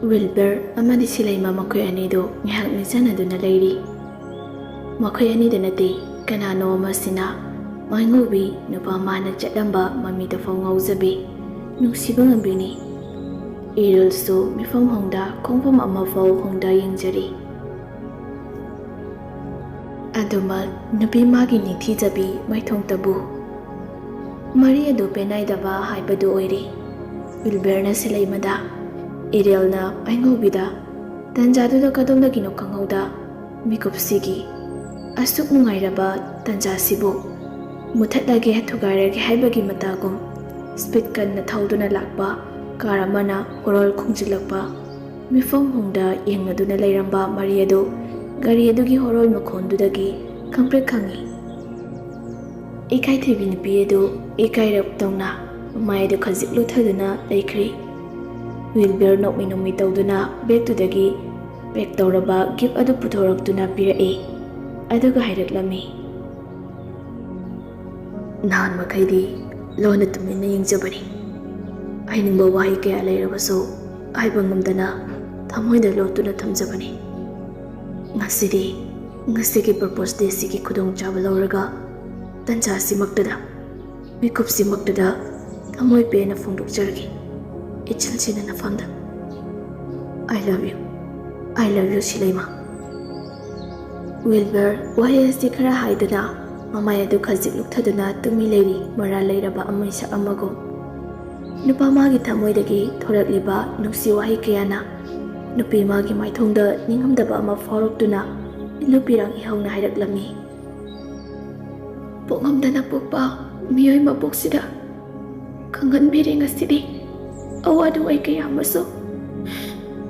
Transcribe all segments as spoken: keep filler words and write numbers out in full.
ꯋꯤꯜꯕꯔ ꯑꯃꯗꯤ ꯁꯤꯂꯩꯃ ꯃꯈꯣꯏ ꯑꯅꯤꯗꯨ ꯉꯥꯏꯍꯥꯛ ꯅꯤꯡꯁꯤꯡꯅꯗꯨꯅ ꯂꯩꯔꯤ꯫ ꯃꯈꯣꯏ ꯑꯅꯤꯗ ꯅꯠꯇꯦ, ꯀꯅꯥꯅꯣ ꯑꯃꯁꯤꯅ ꯃꯥꯏꯉꯧꯕꯤ ꯅꯨꯄꯥ ꯃꯥꯅ ꯆꯠꯂꯝꯕ ꯃꯃꯤꯗ ꯐꯥꯎ ꯉꯥꯎꯖꯕꯤ, ꯅꯨꯡꯁꯤꯕ ꯉꯝꯕꯤꯅꯤ꯫ ꯏꯔꯤꯜꯁꯨ ꯃꯤꯐꯝ ꯍꯣꯡꯗ ꯈꯣꯡꯐꯝ ꯑꯃ ꯐꯥꯎ ꯍꯣꯡꯗ ꯌꯦꯡꯖꯔꯤ꯫ ꯑꯗꯨꯃꯛ ꯅꯨꯄꯤ ꯃꯥꯒꯤ ꯅꯤꯡꯊꯤꯖꯕꯤ ꯃꯥꯏꯊꯣꯡꯇꯕꯨ ꯃꯔꯤ ꯑꯗꯨ ꯄꯦꯟꯅꯥꯏꯗꯕ ꯍꯥꯏꯕꯗꯨ ꯑꯣꯏꯔꯤ꯫ ꯋꯤꯜꯕꯔꯅ ꯁꯤꯂꯩꯃꯗ, ꯏꯔꯤꯜꯅ ꯃꯥꯏꯉꯧꯕꯤꯗ, ꯇꯟꯖꯥꯗꯨꯗ ꯀꯗꯣꯝꯗꯒꯤꯅꯣ ꯈꯪꯍꯧꯗ ꯃꯤꯀꯨꯞꯁꯤꯒꯤ ꯑꯁꯨꯛ ꯅꯨꯡꯉꯥꯏꯔꯕ ꯇꯟꯖꯥꯁꯤꯕꯨ ꯃꯨꯊꯠꯂꯒꯦ, ꯊꯨꯒꯥꯏꯔꯒꯦ ꯍꯥꯏꯕꯒꯤ ꯃꯇꯥꯒꯨꯝ ꯁ꯭ꯄꯤꯠ ꯀꯟꯅ ꯊꯧꯗꯨꯅ ꯂꯥꯛꯄ ꯀꯥꯔ ꯑꯃꯅ ꯍꯣꯔꯣꯜ ꯈꯣꯡꯖꯤꯜꯂꯛꯄ ꯃꯤꯐꯝ ꯍꯣꯡꯗ ꯌꯦꯡꯅꯗꯨꯅ ꯂꯩꯔꯝꯕ ꯃꯔꯤ ꯑꯗꯨ ꯒꯥꯔꯤ ꯑꯗꯨꯒꯤ ꯍꯣꯔꯣꯜ ꯃꯈꯣꯟꯗꯨꯗꯒꯤ ꯈꯪꯄ꯭ꯔꯦꯛ ꯈꯪꯉꯤ꯫ ꯏꯀꯥꯏꯊꯤꯕꯤ ꯅꯨꯄꯤ ꯑꯗꯨ ꯏꯀꯥꯏꯔꯞ ꯇꯧꯅ ꯃꯃꯥꯏ ꯑꯗꯨ ꯈꯖꯤꯛ ꯂꯨꯊꯗꯨꯅ ꯂꯩꯈ꯭ꯔꯤ꯫ ꯋꯤꯜꯕꯔ ꯅꯣꯛꯃꯤ ꯅꯣꯛꯃꯤ ꯇꯧꯗꯨꯅ ꯕꯦꯒꯇꯨꯗꯒꯤ ꯄꯦꯛ ꯇꯧꯔꯕ ꯒꯤꯐ ꯑꯗꯨ ꯄꯨꯊꯣꯔꯛꯇꯨꯅ ꯄꯤꯔꯛꯏ꯫ ꯑꯗꯨꯒ ꯍꯥꯏꯔꯛꯂꯝꯃꯤ, "ꯅꯍꯥꯟ ꯃꯈꯩꯗꯤ ꯂꯣꯟꯅ ꯇꯨꯃꯤꯟꯅ ꯌꯦꯡꯖꯕꯅꯤ꯫ ꯍꯥꯏꯅꯤꯡꯕ ꯋꯥꯍꯩ ꯀꯌꯥ ꯂꯩꯔꯕꯁꯨ ꯍꯥꯏꯕ ꯉꯝꯗꯅ ꯊꯃꯣꯏꯗ ꯂꯣꯠꯇꯨꯅ ꯊꯝꯖꯕꯅꯤ꯫ ꯉꯁꯤꯗꯤ, ꯉꯁꯤꯒꯤ ꯄꯔꯄꯣꯁ ꯗꯦꯁꯤꯒꯤ ꯈꯨꯗꯣꯡꯆꯥꯕ ꯂꯧꯔꯒ ꯇꯟꯖꯥꯁꯤꯃꯛꯇꯗ, ꯃꯤꯀꯨꯞꯁꯤꯃꯛꯇꯗ ꯊꯃꯣꯏ ꯄꯦꯟꯅ ꯐꯣꯡꯗꯣꯛꯆꯔꯒꯦ꯫ ꯏꯆꯤꯜꯁꯤꯅ ꯅꯐꯝꯗ꯫ I love you. I love you, ꯁꯤꯂꯩꯃ꯫" ꯋꯤꯜꯕꯔ ꯋꯥꯍꯩ ꯑꯁꯤ ꯈꯔ ꯍꯥꯏꯗꯨꯅ ꯃꯃꯥꯏ ꯑꯗꯨ ꯈꯖꯤꯛ ꯂꯨꯞꯊꯗꯨꯅ ꯇꯨꯃꯤ ꯂꯩꯔꯤ, ꯃꯔꯥꯜ ꯂꯩꯔꯕ ꯑꯃ ꯃꯤꯁꯛ ꯑꯃꯒꯨꯝ꯫ ꯅꯨꯄꯥ ꯃꯥꯒꯤ ꯊꯃꯣꯏꯗꯒꯤ ꯊꯣꯔꯛꯂꯤꯕ ꯅꯨꯡꯁꯤ ꯋꯥꯍꯩ ꯀꯌꯥꯅ ꯅꯨꯄꯤ ꯃꯥꯒꯤ ꯃꯥꯏꯊꯣꯡꯗ ꯅꯤꯡꯉꯝꯗꯕ ꯑꯃ ꯐꯥꯎꯔꯛꯇꯨꯅ ꯏꯂꯨ ꯄꯤꯔꯥꯡ ꯏꯍꯧꯅ ꯍꯥꯏꯔꯛꯂꯝꯃꯤ꯫ ꯄꯣꯛꯉꯝꯗꯅ ꯄꯣꯛꯄ ꯃꯤꯑꯣꯏ ꯃꯄꯣꯛꯁꯤꯗ ꯈꯪꯍꯟꯕꯤꯔꯦ ꯉꯁꯤꯗꯤ ꯑꯋꯥ ꯅꯨꯡꯉꯥꯏ ꯀꯌꯥ ꯑꯃꯁꯨ꯫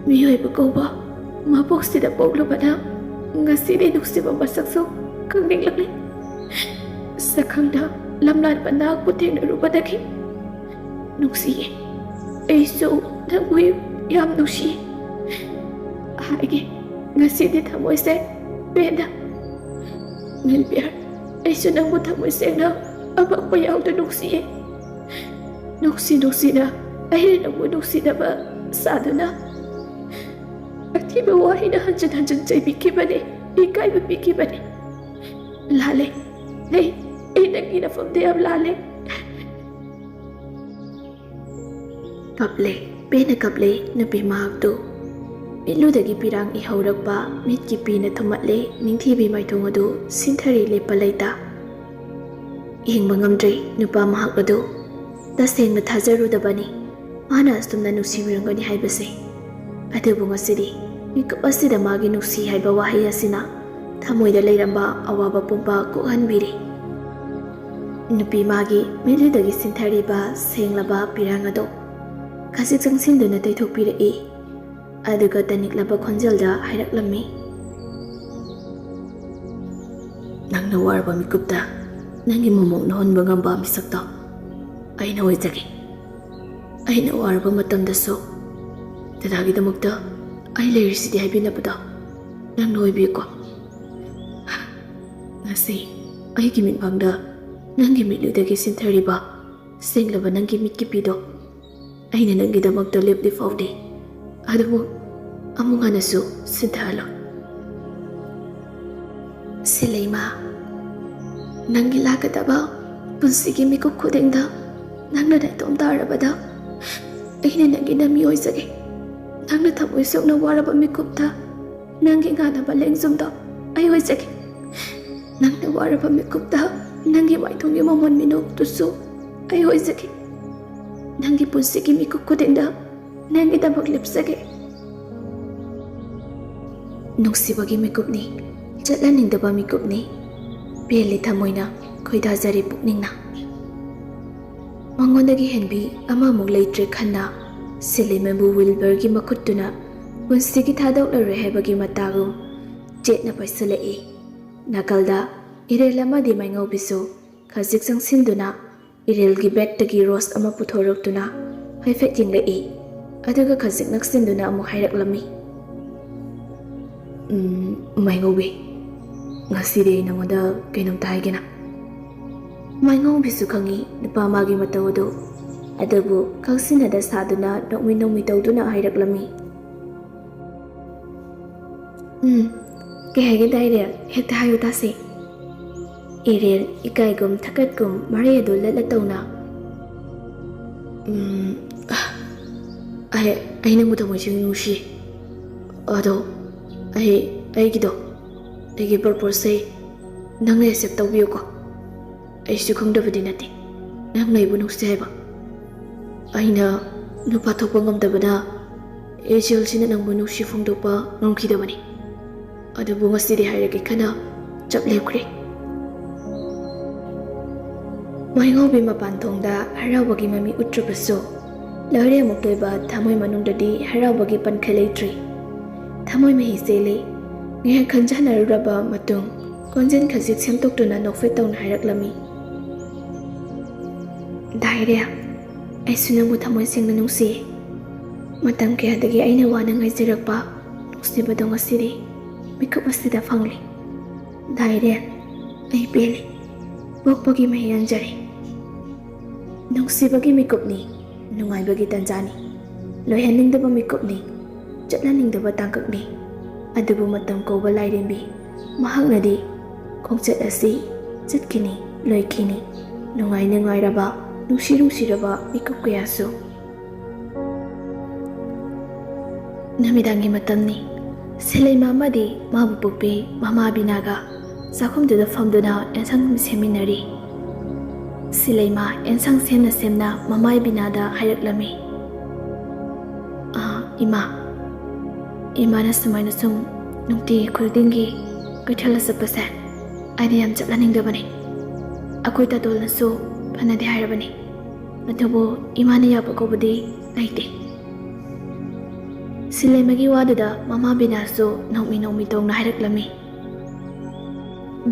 ꯃꯤꯑꯣꯏꯕ ꯀꯧꯕ ꯃꯄꯣꯛꯁꯤꯗ ꯄꯣꯛꯂꯨꯕꯅ ꯉꯁꯤꯗꯤ ꯅꯨꯡꯁꯤꯕ ꯃꯁꯛꯁꯨ ꯈꯪꯅꯤꯡꯂꯛꯂꯦ꯫ ꯁꯛꯈꯪꯗ ꯂꯝꯂꯥꯟꯕ ꯅꯍꯥꯛꯄꯨ ꯊꯦꯡꯅꯔꯨꯕꯗꯒꯤ ꯅꯨꯡꯁꯤꯌꯦ꯫ ꯑꯩꯁꯨ ꯅꯪꯕꯨ ꯌꯥꯝ ꯅꯨꯡꯁꯤꯌꯦ꯫ ꯍꯥꯏꯒꯦ ꯉꯁꯤꯗꯤ ꯊꯃꯣꯏꯁꯦ ꯄꯦꯟꯅ꯫ ꯋꯤꯜꯕꯤꯌꯔ, ꯑꯩꯁꯨ ꯅꯪꯕꯨ ꯊꯃꯣꯏ ꯁꯦꯡꯅ ꯑꯃꯛꯄ ꯌꯥꯎꯗ ꯅꯨꯡꯁꯤꯌꯦ꯫ ꯅꯨꯡꯁꯤ ꯅꯨꯡꯁꯤꯅ ꯑꯩꯅ ꯅꯪꯕꯨ ꯅꯨꯡꯁꯤꯗꯕ ꯁꯥꯗꯨꯅ ꯑꯊꯤꯕ ꯋꯥꯍꯩꯅ ꯍꯟꯖꯤꯟ ꯍꯟꯖꯤꯟ ꯆꯩꯕꯤꯈꯤꯕꯅꯦ, ꯏꯀꯥꯏꯕ ꯄꯤꯈꯤꯕꯅꯦ꯫ ꯂꯥꯜꯂꯦ꯫ ꯑꯩ, ꯑꯩ ꯅꯪꯒꯤ ꯅꯐꯝꯗ ꯌꯥꯝ ꯂꯥꯜꯂꯦ꯫ ꯀꯞꯂꯦ꯫ ꯄꯦꯟꯅ ꯀꯞꯂꯦ ꯅꯨꯄꯤ ꯃꯍꯥꯛꯇꯨ꯫ ꯃꯤꯠꯂꯨꯗꯒꯤ ꯄꯤꯔꯥꯡ ꯏꯍꯧꯔꯛꯄ ꯃꯤꯠꯀꯤ ꯄꯤꯅ ꯊꯨꯝꯃꯠꯂꯦ ꯅꯤꯡꯊꯤꯕꯤ ꯃꯥꯏꯊꯣꯡ ꯑꯗꯨ ꯁꯤꯟꯊꯔꯤ ꯂꯦꯞꯄ ꯂꯩꯇ꯫ ꯌꯦꯡꯕ ꯉꯝꯗ꯭ꯔꯦ ꯅꯨꯄꯥ ꯃꯍꯥꯛ ꯑꯗꯨ꯫ ꯇꯁꯦꯡꯅ ꯊꯥꯖꯔꯨꯗꯕꯅꯤ ꯃꯥꯅ ꯑꯁꯨꯝꯅ ꯅꯨꯡꯁꯤꯕꯤꯔꯝꯒꯅꯤ ꯍꯥꯏꯕꯁꯦ꯫ ꯑꯗꯨꯕꯨ ꯉꯁꯤꯗꯤ ꯃꯤꯀꯨꯞ ꯑꯁꯤꯗ ꯃꯥꯒꯤ ꯅꯨꯡꯁꯤ ꯍꯥꯏꯕ ꯋꯥꯍꯩ ꯑꯁꯤꯅ ꯊꯃꯣꯏꯗ ꯂꯩꯔꯝꯕ ꯑꯋꯥꯕ ꯄꯨꯝꯕ ꯀꯣꯛꯍꯟꯕꯤꯔꯦ꯫ ꯅꯨꯄꯤ ꯃꯥꯒꯤ ꯃꯤꯠꯂꯨꯗꯒꯤ ꯁꯤꯟꯊꯔꯤꯕ ꯁꯦꯡꯂꯕ ꯄꯤꯔꯥꯡ ꯑꯗꯨ ꯈꯖꯤꯛ ꯆꯪꯁꯤꯟꯗꯨꯅ ꯇꯩꯊꯣꯛꯄꯤꯔꯛꯏ꯫ ꯑꯗꯨꯒ ꯇꯅꯤꯛꯂꯕ ꯈꯣꯟꯖꯦꯜꯗ ꯍꯥꯏꯔꯛꯂꯝꯃꯤ, "ꯅꯪꯅ ꯋꯥꯔꯕ ꯃꯤꯀꯨꯞꯇ ꯅꯪꯒꯤ ꯃꯃꯣꯛꯅ ꯍꯨꯟꯕ ꯉꯝꯕ ꯃꯤꯁꯛꯇꯣ ꯑꯩꯅ ꯑꯣꯏꯖꯒꯦ꯫ ꯑꯩꯅ ꯋꯥꯔꯕ ꯃꯇꯝꯗꯁꯨ ꯗꯗꯥꯒꯤꯗꯃꯛꯇ ꯑꯩ ꯂꯩꯔꯤꯁꯤꯗꯤ ꯍꯥꯏꯕꯤꯅꯕꯗꯣ ꯅꯪꯅ ꯑꯣꯏꯕꯤꯌꯨꯀꯣ꯫ ꯉꯁꯤ ꯑꯩꯒꯤ ꯃꯤꯠꯃꯥꯡꯗ ꯅꯪꯒꯤ ꯃꯤꯠꯂꯨꯗꯒꯤ ꯁꯤꯟꯊꯔꯤꯕ ꯁꯦꯡꯂꯕ ꯅꯪꯒꯤ ꯃꯤꯠꯀꯤ ꯄꯤꯗꯣ ꯑꯩꯅ ꯅꯪꯒꯤꯗꯃꯛꯇ ꯂꯦꯞꯂꯤ ꯐꯥꯎꯗꯤ ꯑꯗꯨꯕꯨ ꯑꯃꯨꯛ ꯍꯟꯅꯁꯨ ꯁꯤꯟꯊꯍꯜꯂꯣ꯫ ꯁꯤꯂꯩꯃ, ꯅꯪꯒꯤ ꯂꯥꯛꯀꯗꯕ ꯄꯨꯟꯁꯤꯒꯤ ꯃꯤꯀꯨꯞ ꯈꯨꯗꯤꯡꯗ ꯅꯪꯅ ꯅꯥꯏꯇꯣꯝ ꯇꯥꯔꯕꯗ ꯑꯩꯅ ꯅꯪꯒꯤ ꯅꯃꯤ ꯑꯣꯏꯖꯒꯦ꯫ ꯅꯪꯅ ꯊꯃꯣꯏ ꯁꯣꯛꯅ ꯋꯥꯔꯕ ꯃꯤꯀꯨꯞꯇ ꯅꯪꯒꯤ ꯉꯥꯅꯕ ꯂꯦꯡꯖꯨꯝꯗꯣ ꯑꯩ ꯑꯣꯏꯖꯒꯦ꯫ ꯅꯪꯅ ꯋꯥꯔꯕ ꯃꯤꯀꯨꯞꯇ ꯅꯪꯒꯤ ꯃꯥꯏꯊꯣꯡꯒꯤ ꯃꯃꯣꯟ ꯃꯤꯅꯣꯛꯇꯨꯁꯨ ꯑꯩ ꯑꯣꯏꯖꯒꯦ꯫ ꯅꯪꯒꯤ ꯄꯨꯟꯁꯤꯒꯤ ꯃꯤꯀꯨꯞ ꯈꯨꯗꯤꯡꯗ ꯅꯪꯒꯤꯗꯃꯛ ꯂꯦꯞꯆꯒꯦ꯫ ꯅꯨꯡꯁꯤꯕꯒꯤ ꯃꯤꯀꯨꯞꯅꯤ, ꯆꯠꯍꯟꯅꯤꯡꯗꯕ ꯃꯤꯀꯨꯞꯅꯤ, ꯄꯦꯜꯂꯤ ꯊꯃꯣꯏꯅ, ꯈꯣꯏꯗꯥꯖꯔꯤ ꯄꯨꯛꯅꯤꯡꯅ꯫ ꯃꯉꯣꯟꯗꯒꯤ ꯍꯦꯟꯕꯤ ꯑꯃꯃꯨꯛ ꯂꯩꯇ꯭ꯔꯦ ꯈꯟꯅ ꯁꯤꯂꯩꯃꯕꯨ ꯋꯤꯜꯕꯔꯒꯤ ꯃꯈꯨꯠꯇꯨꯅ ꯄꯨꯟꯁꯤꯒꯤ ꯊꯥꯗꯣꯛꯂꯔꯣꯏ ꯍꯥꯏꯕꯒꯤ ꯃꯇꯥꯒꯨꯝ ꯆꯦꯠꯅ ꯄꯥꯏꯁꯤꯜꯂꯛꯏ꯫ ꯅꯥꯀꯜꯗ ꯏꯔꯦꯜ ꯑꯃꯗꯤ ꯃꯥꯏꯉꯧꯕꯤꯁꯨ ꯈꯖꯤꯛ ꯆꯪꯁꯤꯟꯗꯨꯅ ꯏꯔꯦꯜꯒꯤ ꯕꯦꯛꯇꯒꯤ ꯔꯣꯁ ꯑꯃ ꯄꯨꯊꯣꯔꯛꯇꯨꯅ ꯍꯥꯏꯐꯦꯠ ꯌꯦꯡꯂꯛꯏ꯫ ꯑꯗꯨꯒ ꯈꯖꯤꯛ ꯅꯛꯁꯤꯟꯗꯨꯅ ꯑꯃꯨꯛ ꯍꯥꯏꯔꯛꯂꯝꯃꯤ, "ꯎꯝ, ꯃꯥꯏꯉꯧꯕꯤ, ꯉꯁꯤꯗꯤ ꯑꯩ ꯅꯉꯣꯟꯗ ꯀꯩꯅꯣꯝꯇ ꯍꯥꯏꯒꯦꯅ꯫" ꯃꯥꯏꯉꯧꯕꯤꯁꯨ ꯈꯪꯏ ꯅꯨꯄꯥ ꯃꯥꯒꯤ ꯃꯇꯧ ꯑꯗꯨ, ꯑꯗꯨꯕꯨ ꯈꯪꯁꯤꯟꯅꯗ ꯁꯥꯗꯨꯅ ꯅꯣꯛꯃꯤ ꯅꯣꯛꯃꯤ ꯇꯧꯗꯨꯅ ꯍꯥꯏꯔꯛꯂꯝꯃꯤ, ꯎꯝ, ꯀꯩ ꯍꯥꯏꯒꯦ ꯗꯥꯏꯔꯦꯜ? ꯍꯦꯛꯇ ꯍꯥꯏꯌꯨ ꯇꯥꯁꯦ꯫ ꯑꯦꯔꯤꯌꯦꯜ ꯏꯀꯥꯏꯒꯨꯝ ꯊꯀꯠꯀꯨꯝ ꯃꯔꯩ ꯑꯗꯨ ꯂꯠꯂ ꯇꯧꯅ, "ꯎꯝ, ꯑꯩ, ꯑꯩ ꯅꯪꯕꯨ ꯊꯃꯣꯏ ꯁꯦꯡꯅ ꯅꯨꯡꯁꯤ꯫ ꯑꯗꯣ ꯑꯩ, ꯑꯩꯒꯤꯗꯣ, ꯑꯩꯒꯤ ꯄꯔꯄꯣꯁꯁꯦ ꯅꯪꯅ ꯑꯦꯛꯁꯦꯞ ꯇꯧꯕꯤꯌꯨꯀꯣ꯫ ꯑꯩꯁꯨ ꯈꯪꯗꯕꯗꯤ ꯅꯠꯇꯦ ꯅꯪꯅ ꯑꯩꯕꯨ ꯅꯨꯡꯁꯤ ꯍꯥꯏꯕ꯫ ꯑꯩꯅ ꯅꯨꯄꯥ ꯊꯣꯛꯄ ꯉꯝꯗꯕꯅ ꯑꯦꯔꯤꯌꯦꯜꯁꯤꯅ ꯅꯪꯕꯨ ꯅꯨꯡꯁꯤ ꯐꯣꯡꯗꯣꯛꯄ ꯉꯝꯈꯤꯗꯕꯅꯤ꯫ ꯑꯗꯨꯕꯨ ꯉꯁꯤꯗꯤ ꯍꯥꯏꯔꯒꯦ ꯈꯟꯅ ꯆꯞ ꯂꯦꯞꯈ꯭ꯔꯦ꯫" ꯃꯩꯉꯧꯕꯤ ꯃꯄꯥꯟ ꯊꯣꯡꯗ ꯍꯔꯥꯎꯕꯒꯤ ꯃꯃꯤ ꯎꯠꯇ꯭ꯔꯕꯁꯨ, ꯂꯣꯏꯔꯦ ꯑꯃꯨꯛꯇꯣꯏꯕ ꯊꯃꯣꯏ ꯃꯅꯨꯡꯗꯗꯤ ꯍꯔꯥꯎꯕꯒꯤ ꯄꯟꯈ ꯂꯩꯇ꯭ꯔꯤ꯫ ꯊꯃꯣꯏ ꯃꯍꯤ ꯆꯦꯜꯂꯤ꯫ ꯉꯥꯏꯍꯥꯛ ꯈꯟꯖꯅꯔꯨꯔꯕ ꯃꯇꯨꯡ, ꯀꯣꯟꯖꯦꯜ ꯈꯖꯤꯛ ꯁꯦꯝꯗꯣꯛꯇꯨꯅ ꯅꯣꯛꯐꯦꯠ ꯇꯧꯅ ꯍꯥꯏꯔꯛꯂꯝꯃꯤ, "ꯗꯥꯏꯔꯦ, ꯑꯩꯁꯨ ꯅꯪꯕꯨ ꯊꯃꯣꯏ ꯁꯦꯡꯅ ꯅꯨꯡꯁꯤ꯫ ꯃꯇꯝ ꯀꯌꯥꯗꯒꯤ ꯑꯩꯅ ꯋꯥꯅ ꯉꯥꯏꯖꯔꯛꯄ ꯅꯨꯡꯁꯤꯕꯗꯣ ꯉꯁꯤꯗꯤ ꯃꯤꯀꯨꯞ ꯑꯁꯤꯗ ꯐꯪꯂꯤ꯫ ꯗꯥꯏꯔꯦ, ꯑꯩ ꯄꯦꯜꯂꯤ꯫ ꯄꯣꯛꯄꯒꯤ ꯃꯍꯩ ꯌꯥꯟꯖꯔꯦ꯫" ꯅꯨꯡꯁꯤꯕꯒꯤ ꯃꯤꯀꯨꯞꯅꯤ, ꯅꯨꯡꯉꯥꯏꯕꯒꯤ ꯇꯟꯖꯥꯅꯤ꯫ ꯂꯣꯏꯍꯟꯅꯤꯡꯗꯕ ꯃꯤꯀꯨꯞꯅꯤ, ꯆꯠꯍꯟꯅꯤꯡꯗꯕ ꯇꯥꯡꯀꯛꯅꯤ꯫ ꯑꯗꯨꯕꯨ ꯃꯇꯝ ꯀꯧꯕ ꯂꯥꯏꯔꯦꯝꯕꯤ ꯃꯍꯥꯛꯅꯗꯤ ꯈꯣꯡꯆꯠ ꯑꯁꯤ ꯆꯠꯈꯤꯅꯤ, ꯂꯣꯏꯈꯤꯅꯤ꯫ ꯅꯨꯡꯉꯥꯏ ꯅꯨꯡꯉꯥꯏꯔꯕ, ꯅꯨꯡꯁꯤ ꯅꯨꯡꯁꯤꯔꯕ ꯃꯤꯀꯨꯞ ꯀꯌꯥꯁꯨ꯫ ꯅꯨꯃꯤꯗꯥꯡꯒꯤ ꯃꯇꯝꯅꯤ꯫ ꯁꯤꯂꯩꯃ ꯑꯃꯗꯤ ꯃꯥꯕꯨ ꯄꯣꯛꯄꯤ ꯃꯃꯥ ꯕꯤꯅꯥꯒ ꯆꯥꯛꯈꯨꯝꯗꯨꯗ ꯐꯝꯗꯨꯅ ꯑꯦꯟꯁꯥꯡ ꯁꯦꯝꯃꯤꯟꯅꯔꯤ꯫ ꯁꯤꯂꯩꯃ ꯑꯦꯟꯁꯥꯡ ꯁꯦꯝꯅ ꯁꯦꯝꯅ ꯃꯃꯥ ꯕꯤꯅꯥꯗ ꯍꯥꯏꯔꯛꯂꯝꯃꯤ, "ꯑꯥ, ꯏꯃꯥ, ꯏꯃꯥꯅ ꯁꯨꯃꯥꯏꯅ ꯁꯨꯝ ꯅꯨꯡꯇꯤ ꯈꯨꯗꯤꯡꯒꯤ ꯀꯩꯊꯦꯜꯗ ꯆꯠꯄꯁꯦ ꯑꯩꯗꯤ ꯌꯥꯝ ꯆꯠꯍꯟꯅꯤꯡꯗꯕꯅꯤ꯫ ꯑꯩꯈꯣꯏ ꯇꯥꯇꯣꯜꯅꯁꯨ ꯐꯅꯗꯤ ꯍꯥꯏꯔꯕꯅꯤ, ꯑꯗꯨꯕꯨ ꯏꯃꯥꯅ ꯌꯥꯕ ꯀꯧꯕꯗꯤ ꯂꯩꯇꯦ꯫" ꯁꯤꯂꯩꯃꯒꯤ ꯋꯥꯗꯨꯗ ꯃꯃꯥ ꯕꯤꯅꯥꯁꯨ ꯅꯣꯛꯃꯤ ꯅꯣꯛꯃꯤ ꯇꯧꯅ ꯍꯥꯏꯔꯛꯂꯝꯃꯤ,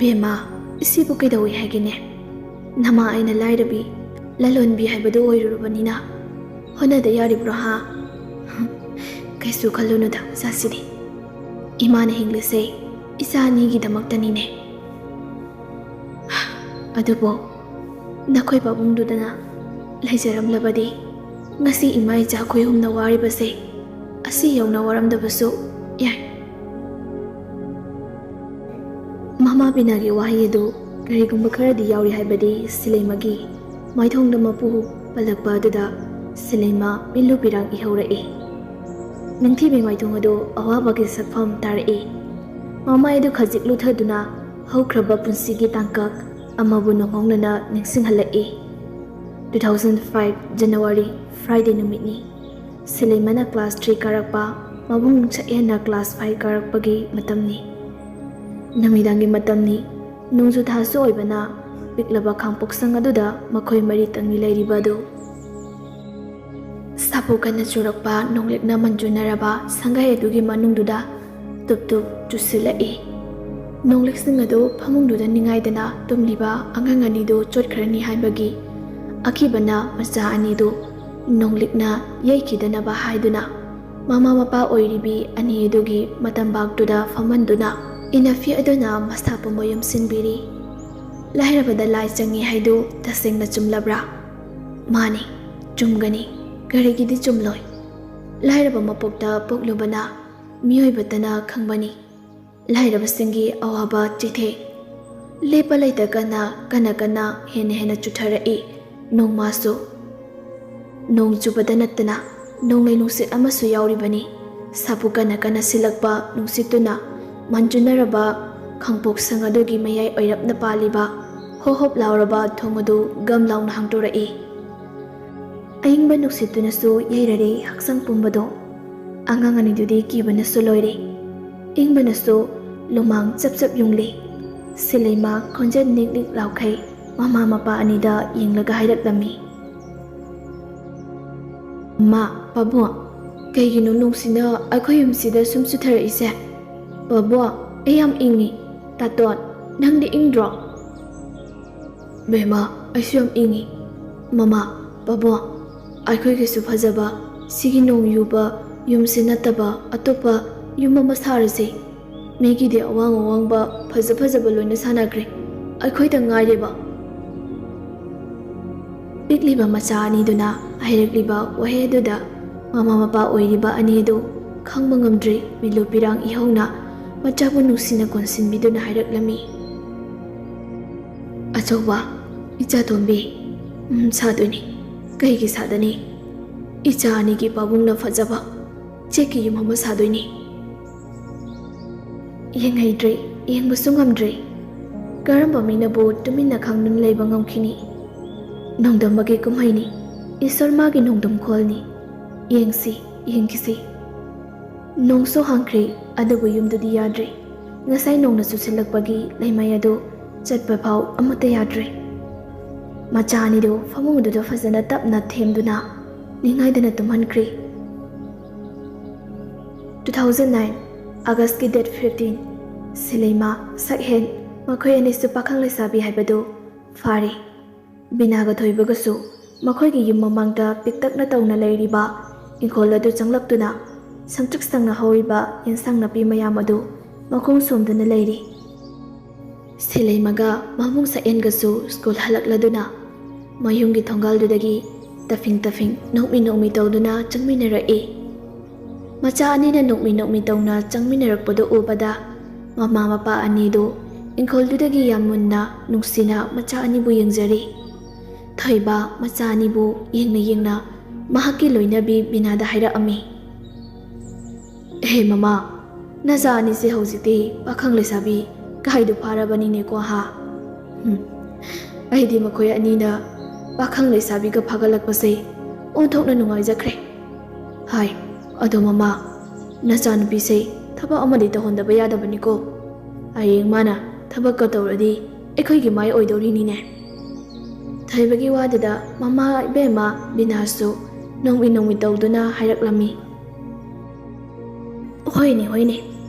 "ꯕꯦꯝꯃ, ꯏꯆꯦꯕꯨ ꯀꯩꯗꯧꯏ ꯍꯥꯏꯒꯦꯅꯦ? ꯅꯃꯥ ꯑꯩꯅ ꯂꯥꯏꯔꯕꯤ, ꯂꯂꯣꯟꯕꯤ ꯍꯥꯏꯕꯗꯨ ꯑꯣꯏꯔꯨꯔꯕꯅꯤꯅ ꯍꯣꯠꯅꯗ ꯌꯥꯔꯤꯕ꯭ꯔꯣ ꯍꯥ? ꯀꯩꯁꯨ ꯈꯜꯂꯨꯅꯨꯗ ꯏꯆꯥꯁꯤꯗꯤ꯫ ꯏꯃꯥꯅ ꯍꯤꯡꯂꯤꯁꯦ ꯏꯆꯥ ꯑꯅꯤꯒꯤꯗꯃꯛꯇꯅꯤꯅꯦ꯫ ꯑꯗꯨꯕꯨ ꯅꯈꯣꯏ ꯄꯥꯕꯨꯡꯗꯨꯗꯅ ꯂꯩꯖꯔꯝꯂꯕꯗꯤ ꯉꯁꯤ ꯏꯃꯥ ꯏꯆꯥ ꯑꯩꯈꯣꯏ ꯑꯍꯨꯝꯅ ꯋꯥꯔꯤꯕꯁꯦ ꯑꯁꯤ ꯌꯧꯅ ꯋꯥꯔꯝꯗꯕꯁꯨ ꯌꯥꯏ꯫" ꯃꯃꯥ ꯕꯤꯅꯥꯒꯤ ꯋꯥꯍꯩ ꯑꯗꯨ ꯀꯔꯤꯒꯨꯝꯕ ꯈꯔꯗꯤ ꯌꯥꯎꯔꯤ ꯍꯥꯏꯕꯗꯤ ꯁꯤꯂꯩꯃꯒꯤ ꯃꯥꯏꯊꯣꯡꯗ ꯃꯄꯨ ꯄꯜꯂꯛꯄ ꯑꯗꯨꯗ ꯁꯤꯂꯩꯃ ꯃꯤꯠꯂꯨ ꯄꯤꯔꯥꯡ ꯏꯍꯧꯔꯛꯏ꯫ ꯅꯤꯡꯊꯤꯕꯤ ꯃꯥꯏꯊꯣꯡ ꯑꯗꯨ ꯑꯋꯥꯕꯒꯤ ꯁꯛꯐꯝ ꯇꯥꯔꯛꯏ꯫ ꯃꯃꯥꯏ ꯑꯗꯨ ꯈꯖꯤꯛ ꯂꯨꯊꯗꯨꯅ ꯍꯧꯈ꯭ꯔꯕ ꯄꯨꯟꯁꯤꯒꯤ ꯇꯥꯡꯀꯛ ꯑꯃꯕꯨ ꯅꯧꯍꯧꯅꯅ ꯅꯤꯡꯁꯤꯡꯍꯜꯂꯛꯏ꯫ Two thousand five January Friday ꯅꯨꯃꯤꯠꯅꯤ꯫ ꯁꯤꯂꯩꯃꯅ class three ꯀꯥꯔꯛꯄ, ꯃꯕꯨꯡ ꯁꯛꯍꯦꯟꯅ class five ꯀꯥꯔꯛꯄꯒꯤ ꯃꯇꯝꯅꯤ꯫ ꯅꯨꯃꯤꯗꯥꯡꯒꯤ ꯃꯇꯝꯅꯤ꯫ ꯅꯣꯡꯖꯨ ꯊꯥꯁꯨ ꯑꯣꯏꯕꯅ ꯄꯤꯛꯂꯕ ꯈꯥꯡꯄꯣꯛꯁꯪ ꯑꯗꯨꯗ ꯃꯈꯣꯏ ꯃꯔꯤꯇꯪꯅꯤ ꯂꯩꯔꯤꯕ ꯑꯗꯨ꯫ ꯁꯥꯐꯨ ꯀꯟꯅ ꯆꯨꯔꯛꯄ ꯅꯣꯡꯂꯤꯛꯅ ꯃꯟꯖꯨꯅꯔꯕ ꯁꯪꯒꯥꯏ ꯑꯗꯨꯒꯤ ꯃꯅꯨꯡꯗꯨꯗ ꯇꯨꯞ ꯇꯨꯞ ꯆꯨꯁꯤꯜꯂꯛꯏ꯫ ꯅꯣꯡꯂꯤꯛꯁꯤꯡ ꯑꯗꯨ ꯐꯃꯨꯡꯗꯨꯗ ꯅꯤꯡꯉꯥꯏꯗꯅ ꯇꯨꯝꯂꯤꯕ ꯑꯉꯥꯡ ꯑꯅꯤꯗꯨ ꯆꯣꯠꯈ꯭ꯔꯅꯤ ꯍꯥꯏꯕꯒꯤ ꯑꯀꯤꯕꯅ ꯃꯆꯥ ꯑꯅꯤꯗꯨ ꯅꯣꯡꯂꯤꯛꯅ ꯌꯩꯈꯤꯗꯅꯕ ꯍꯥꯏꯗꯨꯅ ꯃꯃꯥ ꯃꯄꯥ ꯑꯣꯏꯔꯤꯕꯤ ꯑꯅꯤ ꯑꯗꯨꯒꯤ ꯃꯇꯝꯕꯥꯛꯇꯨꯗ ꯐꯝꯍꯟꯗꯨꯅ ꯏꯅꯐꯤ ꯑꯗꯨꯅ ꯃꯁꯥ ꯄꯨꯝꯕ ꯌꯣꯝꯁꯤꯟꯕꯤꯔꯤ꯫ ꯂꯥꯏꯔꯕꯗ ꯂꯥꯏ ꯆꯪꯉꯤ ꯍꯥꯏꯗꯨ ꯇꯁꯦꯡꯅ ꯆꯨꯝꯂꯕ꯭ꯔꯥ? ꯃꯥꯅꯤ, ꯆꯨꯝꯒꯅꯤ꯫ ꯀꯔꯤꯒꯤꯗꯤ ꯆꯨꯝꯂꯣꯏ? ꯂꯥꯏꯔꯕ ꯃꯄꯣꯛꯇ ꯄꯣꯛꯂꯨꯕꯅ ꯃꯤꯑꯣꯏꯕꯇꯅ ꯈꯪꯕꯅꯤ꯫ ꯂꯥꯏꯔꯕꯁꯤꯡꯒꯤ ꯑꯋꯥꯕ ꯆꯩꯊꯦꯡ ꯂꯦꯞꯄ ꯂꯩꯇ ꯀꯟꯅ, ꯀꯟꯅ, ꯀꯟꯅ ꯍꯦꯟꯅ ꯍꯦꯟꯅ ꯆꯨꯊꯔꯛꯏ ꯅꯣꯡꯃꯁꯨ꯫ ꯅꯣꯡ ꯆꯨꯕꯗ ꯅꯠꯇꯅ ꯅꯣꯡꯂꯩ ꯅꯨꯡꯁꯤꯠ ꯑꯃꯁꯨ ꯌꯥꯎꯔꯤꯕꯅꯤ꯫ ꯁꯥꯐꯨ ꯀꯟꯅ ꯀꯟꯅ ꯁꯤꯜꯂꯛꯄ ꯅꯨꯡꯁꯤꯠꯇꯨꯅ ꯃꯟꯖꯨꯅꯔꯕ ꯈꯥꯡꯄꯣꯛꯁꯪ ꯑꯗꯨꯒꯤ ꯃꯌꯥꯏ ꯑꯣꯏꯔꯞꯅ ꯄꯥꯜꯂꯤꯕ ꯍꯣꯞ ꯍꯣꯞ ꯂꯥꯎꯔꯕ ꯊꯣꯡ ꯑꯗꯨ ꯒꯝ ꯂꯥꯎꯅ ꯍꯥꯡꯗꯣꯔꯛꯏ꯫ ꯑꯏꯪꯕ ꯅꯨꯡꯁꯤꯠꯇꯨꯅꯁꯨ ꯌꯩꯔꯔꯦ ꯍꯛꯆꯥꯡ ꯄꯨꯝꯕꯗꯣ꯫ ꯑꯉꯥꯡ ꯑꯅꯤꯗꯨꯗꯤ ꯀꯤꯕꯅꯁꯨ ꯂꯣꯏꯔꯦ꯫ ꯏꯪꯕꯅꯁꯨ ꯂꯨꯃꯥꯡ ꯆꯞ ꯆꯞ ꯌꯨꯡꯂꯤ꯫ ꯁꯤꯂꯩꯃ ꯈꯣꯟꯖꯦꯜ ꯅꯤꯛ ꯅꯤꯛ ꯂꯥꯎꯈꯩ ꯃꯃꯥ ꯃꯄꯥ ꯑꯅꯤꯗ ꯌꯦꯡꯂꯒ ꯍꯥꯏꯔꯛꯂꯝꯃꯤ꯫ "ꯃꯥ, ꯄꯥꯕꯨꯡ, ꯀꯩꯒꯤꯅꯣ ꯅꯣꯡꯁꯤꯅ ꯑꯩꯈꯣꯏ ꯌꯨꯝꯁꯤꯗ ꯁꯨꯝ ꯆꯨꯊꯔꯛꯏꯁꯦ? ꯄꯥꯕꯨꯡ, ꯑꯩ ꯌꯥꯝ ꯏꯪꯉꯤ꯫ ꯇꯥꯇꯣꯟ, ꯅꯪꯗꯤ ꯏꯪꯗ꯭ꯔꯣ?" "ꯕꯦꯝꯃ, ꯑꯩꯁꯨ ꯌꯥꯝ ꯏꯪꯉꯤ꯫ ꯃꯃꯥ, ꯄꯥꯕꯨꯡ, ꯑꯩꯈꯣꯏꯒꯤꯁꯨ ꯐꯖꯕ ꯁꯤꯒꯤ ꯅꯣꯡ ꯌꯨꯕ ꯌꯨꯝꯁꯤ ꯅꯠꯇꯕ ꯑꯇꯣꯞꯄ ꯌꯨꯝ ꯑꯃ ꯁꯥꯔꯁꯦ꯫ ꯃꯤꯒꯤꯗꯤ ꯑꯋꯥꯡ ꯑꯋꯥꯡꯕ ꯐꯖ ꯐꯖꯕ ꯂꯣꯏꯅ ꯁꯥꯟꯅꯈ꯭ꯔꯦ, ꯑꯩꯈꯣꯏꯗ ꯉꯥꯏꯔꯦꯕ꯫" ꯄꯤꯛꯂꯤꯕ ꯃꯆꯥ ꯑꯅꯤꯗꯨꯅ ꯍꯥꯏꯔꯛꯂꯤꯕ ꯋꯥꯍꯩ ꯑꯗꯨꯗ ꯃꯃꯥ ꯃꯄꯥ ꯑꯣꯏꯔꯤꯕ ꯑꯅꯤ ꯑꯗꯨ ꯈꯪꯕ ꯉꯝꯗ꯭ꯔꯤ꯫ ꯃꯤꯠꯂꯨ ꯄꯤꯔꯥꯡ ꯏꯍꯧꯅ ꯃꯆꯥꯕꯨ ꯅꯨꯡꯁꯤꯅ ꯀꯣꯟꯁꯤꯟꯕꯤꯗꯨꯅ ꯍꯥꯏꯔꯛꯂꯝꯃꯤ꯫ "ꯑꯆꯧꯕ, ꯏꯆꯥ ꯇꯣꯝꯕꯤ, ꯎꯝ, ꯁꯥꯗꯣꯏꯅꯤ꯫ ꯀꯩꯒꯤ ꯁꯥꯗꯅꯤ? ꯏꯆꯥ ꯑꯅꯤꯒꯤ ꯄꯥꯕꯨꯡꯅ ꯐꯖꯕ ꯆꯦꯛꯀꯤ ꯌꯨꯝ ꯑꯃ ꯁꯥꯗꯣꯏꯅꯤ꯫" ꯌꯦꯡꯍꯩꯗ꯭ꯔꯦ, ꯌꯦꯡꯕꯁꯨ ꯉꯝꯗ꯭ꯔꯦ꯫ ꯀꯔꯝꯕ ꯃꯤꯅꯕꯨ ꯇꯨꯃꯤꯟꯅ ꯈꯥꯡꯗꯨꯅ ꯂꯩꯕ ꯉꯝꯈꯤꯅꯤ? ꯅꯣꯡꯗꯝꯕꯒꯤ ꯀꯨꯝꯍꯩꯅꯤ꯫ ꯏꯁꯣꯔ ꯃꯥꯒꯤ ꯅꯣꯡꯗꯝꯈꯣꯜꯅꯤ꯫ ꯌꯦꯡꯁꯤ, ꯌꯦꯡꯈꯤꯁꯤ꯫ ꯅꯣꯡꯁꯨ ꯍꯥꯡꯈ꯭ꯔꯦ, ꯑꯗꯨꯕꯨ ꯌꯨꯝꯗꯨꯗꯤ ꯌꯥꯗ꯭ꯔꯦ꯫ ꯉꯁꯥꯏ ꯅꯣꯡꯅ ꯆꯨꯁꯤꯜꯂꯛꯄꯒꯤ ꯂꯩꯃꯥꯏ ꯑꯗꯨ ꯆꯠꯄ ꯐꯥꯎ ꯑꯃꯠꯇ ꯌꯥꯗ꯭ꯔꯦ꯫ ꯃꯆꯥ ꯑꯅꯤꯗꯨ ꯐꯃꯨꯡ ꯑꯗꯨꯗ ꯐꯖꯅ ꯇꯞꯅ ꯊꯦꯝꯗꯨꯅ ꯅꯤꯡꯉꯥꯏꯗꯅ ꯇꯨꯝꯍꯟꯈ꯭ꯔꯦ꯫ Two thousand nine August ꯀꯤ date fifteen, ꯁꯤꯂꯩꯃ, ꯁꯛꯍꯦꯟ, ꯃꯈꯣꯏ ꯑꯅꯤꯁꯨ ꯄꯥꯈꯪ ꯂꯩꯁꯥꯕꯤ ꯍꯥꯏꯕꯗꯨ ꯐꯥꯔꯦ꯫ ꯕꯤꯅꯥꯒ ꯊꯣꯏꯕꯒꯁꯨ ꯃꯈꯣꯏꯒꯤ ꯌꯨꯝ ꯃꯃꯥꯡꯗ ꯄꯤꯛꯇꯛꯅ ꯇꯧꯅ ꯂꯩꯔꯤꯕ ꯏꯪꯈꯣꯜ ꯑꯗꯨ ꯆꯪꯂꯛꯇꯨꯅ ꯁꯪꯇ꯭ꯔꯤꯛ ꯁꯪꯅ ꯍꯧꯔꯤꯕ ꯌꯦꯟꯁꯥꯡ ꯅꯥꯄꯤ ꯃꯌꯥꯝ ꯑꯗꯨ ꯃꯈꯣꯡ ꯁꯣꯝꯗꯨꯅ ꯂꯩꯔꯤ꯫ ꯁꯤꯂꯩꯃꯒ ꯃꯕꯨꯡ ꯁꯛꯍꯦꯟꯒꯁꯨ ꯁ꯭ꯀꯨꯜ ꯍꯜꯂꯛꯂꯗꯨꯅ ꯃꯌꯨꯝꯒꯤ ꯊꯣꯡꯒꯥꯜꯗꯨꯗꯒꯤ ꯇꯐꯤꯡ ꯇꯐꯤꯡ ꯅꯣꯛꯃꯤ ꯅꯣꯛꯃꯤ ꯇꯧꯗꯨꯅ ꯆꯪꯃꯤꯟꯅꯔꯛꯏ꯫ ꯃꯆꯥ ꯑꯅꯤꯅ ꯅꯣꯛꯃꯤ ꯅꯣꯛꯃꯤ ꯇꯧꯅ ꯆꯪꯃꯤꯟꯅꯔꯛꯄꯗꯨ ꯎꯕꯗ ꯃꯃꯥ ꯃꯄꯥ ꯑꯅꯤꯗꯨ ꯏꯪꯈꯣꯜꯗꯨꯗꯒꯤ ꯌꯥꯝ ꯃꯨꯟꯅ ꯅꯨꯡꯁꯤꯅ ꯃꯆꯥ ꯑꯅꯤꯕꯨ ꯌꯦꯡꯖꯔꯤ꯫ ꯊꯣꯏꯕ ꯃꯆꯥ ꯑꯅꯤꯕꯨ ꯌꯦꯡꯅ ꯌꯦꯡꯅ ꯃꯍꯥꯛꯀꯤ ꯂꯣꯏꯅꯕꯤ ꯕꯤꯅꯥꯗ ꯍꯥꯏꯔꯛꯑꯝꯃꯤ꯫ "ꯍꯦ ꯃꯃꯥ, ꯅꯆꯥ ꯑꯅꯤꯁꯦ ꯍꯧꯖꯤꯛꯇꯤ ꯄꯥꯈꯪ ꯂꯩꯁꯥꯕꯤ ꯀꯥꯏꯗꯨ ꯐꯥꯔꯕꯅꯤꯅꯦꯀꯣ ꯍꯥ? ꯍꯨꯝ, ꯑꯩꯗꯤ ꯃꯈꯣꯏ ꯑꯅꯤꯅ ꯄꯥꯈꯪ ꯂꯩꯁꯥꯕꯤꯒ ꯐꯥꯒꯠꯂꯛꯄꯁꯦ ꯑꯣꯟꯊꯣꯛꯅ ꯅꯨꯡꯉꯥꯏꯖꯈ꯭ꯔꯦ꯫ ꯍꯥꯏ, ꯑꯗꯣ ꯃꯃꯥ, ꯅꯆꯥꯅꯨꯄꯤꯁꯦ ꯊꯕꯛ ꯑꯃꯗꯤ ꯇꯧꯍꯟꯗꯕ ꯌꯥꯗꯕꯅꯤꯀꯣ꯫ ꯍꯌꯦꯡ ꯃꯥꯅ ꯊꯕꯛꯀ ꯇꯧꯔꯗꯤ ꯑꯩꯈꯣꯏꯒꯤ ꯃꯥꯏ ꯑꯣꯏꯗꯧꯔꯤꯅꯤꯅꯦ꯫" ꯊꯣꯏꯕꯒꯤ ꯋꯥꯗꯨꯗ ꯃꯃꯥ ꯏꯕꯦꯝꯃ ꯕꯤꯅꯥꯁꯨ ꯅꯣꯡꯃꯤ ꯅꯣꯡꯃꯤ ꯇꯧꯗꯨꯅ ꯍꯥꯏꯔꯛꯂꯝꯃꯤ꯫ "ꯍꯣꯏꯅꯦ, ꯍꯣꯏꯅꯦ,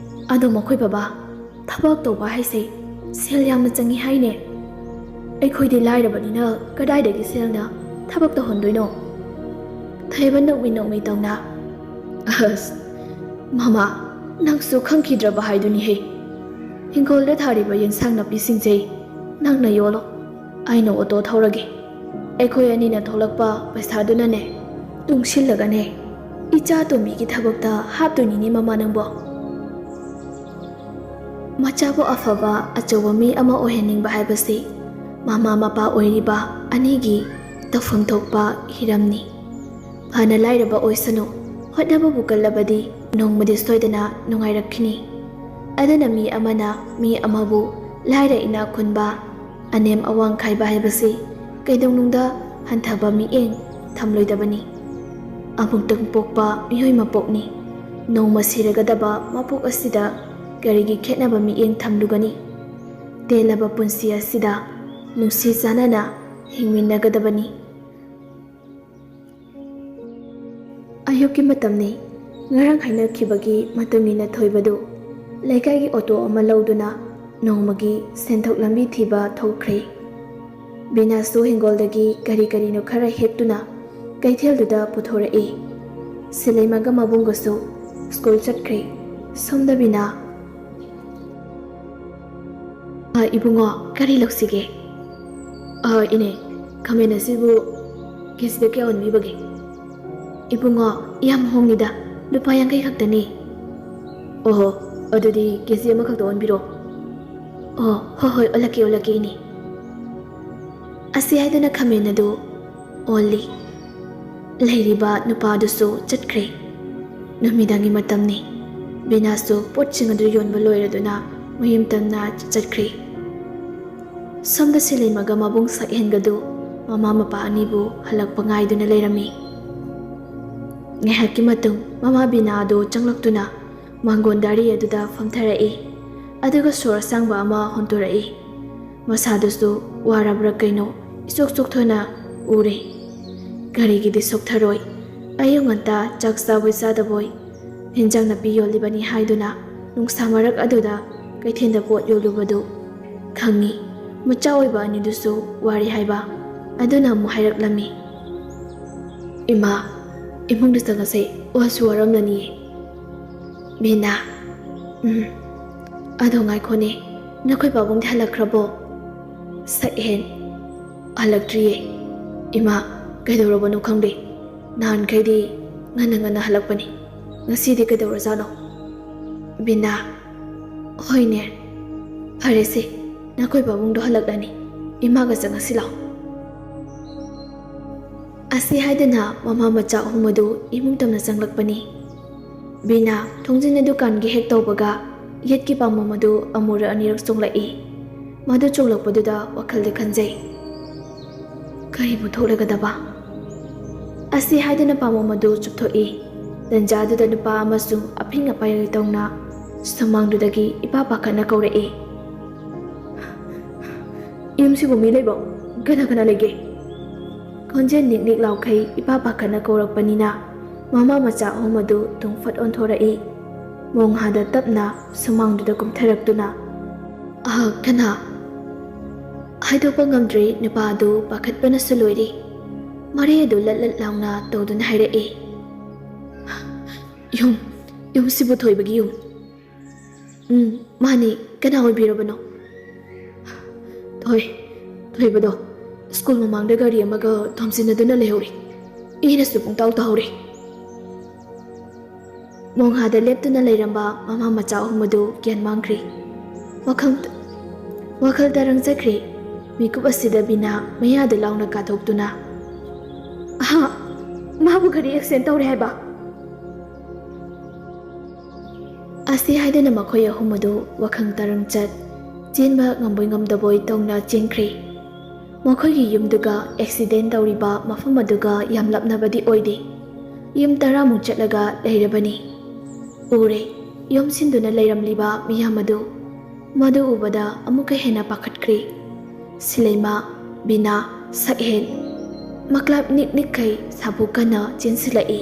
ꯑꯗꯣ ꯃꯈꯣꯏ ꯕꯕꯥ, ꯊꯕꯛ ꯇꯧꯕ ꯍꯥꯏꯁꯦ ꯁꯦꯜ ꯌꯥꯝꯅ ꯆꯪꯉꯤ ꯍꯥꯏꯅꯦ꯫ ꯑꯩꯈꯣꯏꯗꯤ ꯂꯥꯏꯔꯕꯅꯤꯅ ꯀꯗꯥꯏꯗꯒꯤ ꯁꯦꯜꯅ ꯊꯕꯛ ꯇꯧꯍꯟꯗꯣꯏꯅꯣ?" ꯊꯣꯏꯕ ꯅꯣꯛꯃꯤ ꯅꯣꯛꯃꯤ ꯇꯧꯅ꯫ "ꯑꯁ, ꯃꯃꯥ, ꯅꯪꯁꯨ ꯈꯪꯈꯤꯗ꯭ꯔꯕ ꯍꯥꯏꯗꯨꯅꯤꯍꯦ꯫ ꯍꯤꯡꯒꯣꯜꯗ ꯊꯥꯔꯤꯕ ꯌꯦꯟꯁꯥꯡ ꯅꯥꯄꯤꯁꯤꯡꯁꯦ ꯅꯪꯅ ꯌꯣꯜꯂꯣ, ꯑꯩꯅ ꯑꯣꯇꯣ ꯊꯧꯔꯒꯦ꯫ ꯑꯩꯈꯣꯏ ꯑꯅꯤꯅ ꯊꯣꯛꯂꯛꯄ ꯄꯩꯁꯥꯗꯨꯅꯅꯦ, ꯇꯨꯡꯁꯤꯜꯂꯒꯅꯦ, ꯏꯆꯥ ꯇꯣꯝꯕꯤꯒꯤ ꯊꯕꯛꯇ ꯍꯥꯞꯇꯣꯏꯅꯤꯅꯦ ꯃꯃꯥ ꯅꯪꯕꯣ꯫" ꯃꯆꯥꯕꯨ ꯑꯐꯕ ꯑꯆꯧꯕ ꯃꯤ ꯑꯃ ꯑꯣꯏꯍꯟꯅꯤꯡꯕ ꯍꯥꯏꯕꯁꯤ ꯃꯃꯥ ꯃꯄꯥ ꯑꯣꯏꯔꯤꯕ ꯑꯅꯤꯒꯤ ꯇꯧꯐꯝ ꯊꯣꯛꯄ ꯍꯤꯔꯝꯅꯤ꯫ ꯐꯅ ꯂꯥꯏꯔꯕ ꯑꯣꯏꯁꯅꯨ, ꯍꯣꯠꯅꯕꯕꯨ ꯀꯜꯂꯕꯗꯤ ꯅꯣꯡꯃꯗꯤ ꯁꯣꯏꯗꯅ ꯅꯨꯡꯉꯥꯏꯔꯛꯈꯤꯅꯤ꯫ ꯑꯗꯨꯅ ꯃꯤ ꯑꯃꯅ ꯃꯤ ꯑꯃꯕꯨ ꯂꯥꯏꯔ ꯏꯅꯥꯛ ꯈꯨꯟꯕ, ꯑꯅꯦꯝ ꯑꯋꯥꯡ ꯈꯥꯏꯕ ꯍꯥꯏꯕꯁꯤ ꯀꯩꯗꯧꯅꯨꯡꯗ ꯍꯟꯊꯕ ꯃꯤꯠꯌꯦꯡ ꯊꯝꯂꯣꯏꯗꯕꯅꯤ꯫ ꯑꯃꯨꯛꯇꯪ ꯄꯣꯛꯄ ꯃꯤꯑꯣꯏ ꯃꯄꯣꯛꯅꯤ꯫ ꯅꯣꯡꯃ ꯁꯤꯔꯒꯗꯕ ꯃꯄꯣꯛ ꯑꯁꯤꯗ ꯀꯔꯤꯒꯤ ꯈꯦꯠꯅꯕ ꯃꯤꯠꯌꯦꯡ ꯊꯝꯂꯨꯒꯅꯤ? ꯇꯦꯜꯂꯕ ꯄꯨꯟꯁꯤ ꯑꯁꯤꯗ ꯅꯨꯡꯁꯤ ꯆꯥꯟꯅꯅ ꯍꯤꯡꯃꯤꯟꯅꯒꯗꯕꯅꯤ꯫ ꯑꯌꯨꯛꯀꯤ ꯃꯇꯝꯅꯤ꯫ ꯉꯔꯥꯡ ꯍꯥꯏꯅꯈꯤꯕꯒꯤ ꯃꯇꯨꯡ ꯏꯟꯅ ꯊꯣꯏꯕꯗꯨ ꯂꯩꯀꯥꯏꯒꯤ ꯑꯣꯇꯣ ꯑꯃ ꯂꯧꯗꯨꯅ ꯅꯣꯡꯃꯒꯤ ꯁꯦꯟꯊꯣꯛ ꯂꯝꯕꯤ ꯊꯤꯕ ꯊꯣꯛꯈ꯭ꯔꯦ꯫ ꯕꯤꯅꯥꯁꯨ ꯍꯤꯡꯒꯣꯜꯗꯒꯤ ꯀꯔꯤ ꯀꯔꯤꯅꯣ ꯈꯔ ꯍꯦꯛꯇꯨꯅ ꯀꯩꯊꯦꯜꯗꯨꯗ ꯄꯨꯊꯣꯔꯛꯏ꯫ ꯁꯤꯂꯩꯃꯒ ꯃꯕꯨꯡꯒꯁꯨ ꯁ꯭ꯀꯨꯜ ꯆꯠꯈ꯭ꯔꯦ꯫ ꯁꯣꯝꯗ ꯕꯤꯅꯥ, "ꯑ, ꯏꯕꯨꯡꯉꯣ, ꯀꯔꯤ ꯂꯧꯁꯤꯒꯦ?" "ꯑ, ꯏꯅꯦ, ꯈꯥꯃꯦꯟ ꯑꯁꯤꯕꯨ ꯀꯦꯖꯤꯗ ꯀꯌꯥ ꯑꯣꯟꯕꯤꯕꯒꯦ?" "ꯏꯕꯨꯡꯉꯣ, ꯌꯥꯝ ꯍꯣꯡꯉꯤꯗ, ꯂꯨꯄꯥ ꯌꯥꯡꯈꯩ ꯈꯛꯇꯅꯤ꯫" "ꯑꯣꯍꯣ, ꯑꯗꯨꯗꯤ ꯀꯦꯖꯤ ꯑꯃꯈꯛꯇ ꯑꯣꯟꯕꯤꯔꯣ꯫" "ꯑꯣ, ꯍꯣꯏ, ꯍꯣꯏ, ꯑꯣꯜꯂꯛꯀꯦ, ꯑꯣꯜꯂꯛꯀꯦ, ꯏꯅꯦ꯫" ꯑꯁꯤ ꯍꯥꯏꯗꯨꯅ ꯈꯥꯃꯦꯟ ꯑꯗꯨ ꯑꯣꯜꯂꯤ꯫ ꯂꯩꯔꯤꯕ ꯅꯨꯄꯥꯗꯨꯁꯨ ꯆꯠꯈ꯭ꯔꯦ꯫ ꯅꯨꯃꯤꯗꯥꯡꯒꯤ ꯃꯇꯝꯅꯤ꯫ ꯕꯤꯅꯥꯁꯨ ꯄꯣꯠꯁꯤꯡ ꯑꯗꯨ ꯌꯣꯟꯕ ꯂꯣꯏꯔꯗꯨꯅ ꯃꯌꯨꯝ ꯇꯝꯅ ꯆꯠꯈ꯭ꯔꯦ꯫ ꯁꯣꯝꯗ ꯁꯤꯂꯩꯃꯒ ꯃꯕꯨꯡ ꯁꯛꯍꯦꯟꯒꯗꯨ ꯃꯃꯥ ꯃꯄꯥ ꯑꯅꯤꯕꯨ ꯍꯜꯂꯛꯄ ꯉꯥꯏꯗꯨꯅ ꯂꯩꯔꯝꯃꯤ꯫ ꯉꯥꯏꯍꯥꯛꯀꯤ ꯃꯇꯨꯡ ꯃꯃꯥ ꯕꯤꯅꯥ ꯑꯗꯨ ꯆꯪꯂꯛꯇꯨꯅ ꯃꯥꯡꯒꯣꯟ ꯗꯥꯔꯤ ꯑꯗꯨꯗ ꯐꯝꯊꯔꯛꯏ, ꯑꯗꯨꯒ ꯁꯣꯔ ꯑꯁꯥꯡꯕ ꯑꯃ ꯍꯣꯟꯇꯣꯔꯛꯏ꯫ ꯃꯁꯥꯗꯨꯁꯨ ꯋꯥꯔꯕ꯭ꯔꯥ ꯀꯩꯅꯣ ꯏꯆꯣꯛ ꯆꯣꯛꯊꯅ ꯎꯔꯦ꯫ ꯀꯔꯤꯒꯤꯗꯤ ꯁꯣꯛꯊꯔꯣꯏ? ꯑꯌꯨꯛ ꯉꯟꯇꯥ ꯆꯥꯛ ꯆꯥꯕꯣꯏ ꯆꯥꯗꯕꯣꯏ ꯍꯦꯟꯖꯥꯡ ꯅꯥꯄꯤ ꯌꯣꯜꯂꯤꯕꯅꯤ ꯍꯥꯏꯗꯨꯅ ꯅꯨꯡꯁꯥ ꯃꯔꯛ ꯑꯗꯨꯗ ꯀꯩꯊꯦꯜꯗ ꯄꯣꯠ ꯌꯣꯜꯂꯨꯕꯗꯨ ꯈꯪꯉꯤ꯫ ꯃꯆꯥ ꯑꯣꯏꯕ ꯑꯅꯤꯗꯨꯁꯨ ꯋꯥꯔꯦ ꯍꯥꯏꯕ꯫ ꯑꯗꯨꯅ ꯑꯃꯨꯛ ꯍꯥꯏꯔꯛꯂꯝꯃꯤ, "ꯏꯃꯥ, ꯏꯃꯨꯡꯗ ꯆꯪꯉꯁꯦ, ꯋꯥꯁꯨ ꯋꯥꯔꯝꯂꯅꯤꯌꯦ꯫" ꯃꯤꯅꯥ, "ꯎꯝ, ꯑꯗꯣ ꯉꯥꯏꯈꯣꯅꯦ, ꯅꯈꯣꯏ ꯄꯥꯕꯨꯡꯗꯤ ꯍꯜꯂꯛꯈ꯭ꯔꯕꯣ?" ꯁꯛꯍꯦꯟ, "ꯍꯜꯂꯛꯇ꯭ꯔꯤꯌꯦ꯫ ꯏꯃꯥ, ꯀꯩꯗꯧꯔꯕꯅꯣ ꯈꯪꯗꯦ꯫ ꯅꯍꯥꯟꯈꯩꯗꯤ ꯉꯟꯅ ꯉꯟꯅ ꯍꯜꯂꯛꯄꯅꯤ꯫ ꯉꯁꯤꯗꯤ ꯀꯩꯗꯧꯔꯖꯥꯠꯅꯣ?" ꯕꯤꯅꯥ, "ꯍꯣꯏꯅꯦ, ꯐꯔꯦꯁꯦ, ꯅꯈꯣꯏ ꯄꯥꯕꯨꯡꯗꯣ ꯍꯜꯂꯛꯂꯅꯤ, ꯏꯃꯥꯒ ꯆꯪꯉꯁꯤ ꯂꯥꯎ꯫" ꯑꯁꯤ ꯍꯥꯏꯗꯨꯅ ꯃꯃꯥ ꯃꯆꯥ ꯑꯍꯨꯝ ꯑꯗꯨ ꯏꯃꯨꯡ ꯇꯝꯅ ꯆꯪꯂꯛꯄꯅꯤ꯫ ꯕꯤꯅꯥ ꯊꯣꯡꯖꯤꯟ ꯑꯗꯨ ꯀꯥꯟꯒꯦ ꯍꯦꯛ ꯇꯧꯕꯒ, ꯌꯦꯠꯀꯤ ꯄꯥꯝꯕꯣꯝ ꯑꯗꯨ ꯑꯃꯨꯔꯛ ꯑꯅꯤꯔꯛ ꯆꯣꯡꯂꯛꯏ꯫ ꯃꯗꯨ ꯆꯣꯡꯂꯛꯄꯗꯨꯗ ꯋꯥꯈꯜꯗ ꯈꯟꯖꯩ, "ꯀꯔꯤꯕꯨ ꯊꯣꯛꯂꯒꯗꯕ?" ꯑꯁꯤ ꯍꯥꯏꯗꯨꯅ ꯄꯥꯝꯕꯣꯝ ꯑꯗꯨ ꯆꯨꯞꯊꯣꯛꯏ꯫ ꯇꯟꯖꯥꯗꯨꯗ ꯅꯨꯄꯥ ꯑꯃꯁꯨ ꯑꯐꯤꯡ ꯑꯄꯥꯏ ꯇꯧꯅ ꯁꯨꯃꯥꯡꯗꯨꯗꯒꯤ ꯏꯄꯥ ꯄꯥꯈꯠꯅ ꯀꯧꯔꯛꯏ, "ꯌꯨꯝꯁꯤꯕꯨ ꯃꯤ ꯂꯩꯕꯣ? ꯀꯅꯥ ꯀꯅꯥ ꯂꯩꯒꯦ?" ꯈꯣꯟꯖꯦꯜ ꯅꯤꯛ ꯅꯤꯛ ꯂꯥꯎꯈꯩ ꯏꯄꯥ ꯄꯥꯈꯠꯅ ꯀꯧꯔꯛꯄꯅꯤꯅ, ꯃꯃꯥ ꯃꯆꯥ ꯑꯍꯨꯝ ꯑꯗꯨ ꯇꯨꯡ ꯐꯠ ꯑꯣꯟꯊꯣꯔꯛꯏ꯫ ꯃꯣꯡꯍꯥꯗ ꯇꯞꯅ ꯁꯨꯃꯥꯡꯗꯨꯗ ꯀꯨꯝꯊꯔꯛꯇꯨꯅ, "ꯑꯍ, ꯀꯅꯥ?" ꯍꯥꯏꯗꯣꯛꯄ ꯉꯝꯗ꯭ꯔꯤ ꯅꯨꯄꯥ ꯑꯗꯨ ꯄꯥꯈꯠꯄꯅꯁꯨ ꯂꯣꯏꯔꯤ꯫ ꯃꯔꯩ ꯑꯗꯨ ꯂꯠ ꯂꯠ ꯂꯥꯎꯅ ꯇꯧꯗꯨꯅ ꯍꯥꯏꯔꯛꯏ, "ꯌꯨꯝ, ꯌꯨꯝꯁꯤꯕꯨ ꯊꯣꯏꯕꯒꯤ ꯌꯨꯝ?" "ꯎꯝ, ꯃꯥꯅꯤ, ꯀꯅꯥ ꯑꯣꯏꯕꯤꯔꯕꯅꯣ?" "ꯊꯣꯏ, ꯊꯣꯏꯕꯗꯣ ꯁ꯭ꯀꯨꯜ ꯃꯃꯥꯡꯗ ꯒꯥꯔꯤ ꯑꯃꯒ ꯊꯣꯝꯖꯤꯟꯅꯗꯨꯅ ꯂꯩꯍꯧꯔꯦ꯫ ꯑꯩꯅꯁꯨ ꯄꯨꯡꯇꯥꯎ ꯇꯥꯍꯧꯔꯦ꯫" ꯃꯣꯡꯍꯥꯗ ꯂꯦꯞꯇꯨꯅ ꯂꯩꯔꯝꯕ ꯃꯃꯥ ꯃꯆꯥ ꯑꯍꯨꯝ ꯑꯗꯨ ꯒ꯭ꯌꯥꯟ ꯃꯥꯡꯈ꯭ꯔꯦ꯫ ꯋꯥꯈꯜ, ꯋꯥꯈꯜ ꯇꯔꯪ ꯆꯠꯈ꯭ꯔꯦ꯫ ꯃꯤꯀꯨꯞ ꯑꯁꯤꯗ ꯕꯤꯅꯥ ꯃꯌꯥꯗ ꯂꯥꯎꯅ ꯀꯥꯊꯣꯛꯇꯨꯅ, "ꯑꯍꯥ, ꯃꯥꯕꯨ ꯒꯥꯔꯤ ꯑꯦꯛꯁꯤꯗꯦꯟ ꯇꯧꯔꯦ ꯍꯥꯏꯕ?" ꯑꯁꯤ ꯍꯥꯏꯗꯅ ꯃꯈꯣꯏ ꯑꯍꯨꯝ ꯑꯗꯨ ꯋꯥꯈꯜ ꯇꯔꯪ ꯆꯠ, ꯆꯦꯟꯕ ꯉꯝꯕꯣꯏ ꯉꯝꯗꯕꯣꯏ ꯇꯧꯅ ꯆꯦꯟꯈ꯭ꯔꯦ꯫ ꯃꯈꯣꯏꯒꯤ ꯌꯨꯝꯗꯨꯒ ꯑꯦꯛꯁꯤꯗꯦꯟ ꯇꯧꯔꯤꯕ ꯃꯐꯝ ꯑꯗꯨꯒ ꯌꯥꯝ ꯂꯥꯞꯅꯕꯗꯤ ꯑꯣꯏꯗꯦ꯫ ꯌꯨꯝ ꯇꯔꯥꯃꯨꯛ ꯆꯠꯂꯒ ꯂꯩꯔꯕꯅꯤ꯫ ꯎꯔꯦ, ꯌꯣꯝꯁꯤꯟꯗꯨꯅ ꯂꯩꯔꯝꯂꯤꯕ ꯃꯤꯌꯥꯝ ꯑꯗꯨ꯫ ꯃꯗꯨ ꯎꯕꯗ ꯑꯃꯨꯛꯀ ꯍꯦꯟꯅ ꯄꯥꯈꯠꯈ꯭ꯔꯦ꯫ ꯁꯤꯂꯩꯃ, ꯕꯤꯅꯥ, ꯁꯛꯍꯦꯟ꯫ ꯃꯀ꯭ꯂꯥꯞ ꯅꯤꯛ ꯅꯤꯛꯈꯩ ꯁꯥꯕꯨ ꯀꯟꯅ ꯆꯦꯟꯁꯤꯜꯂꯛꯏ꯫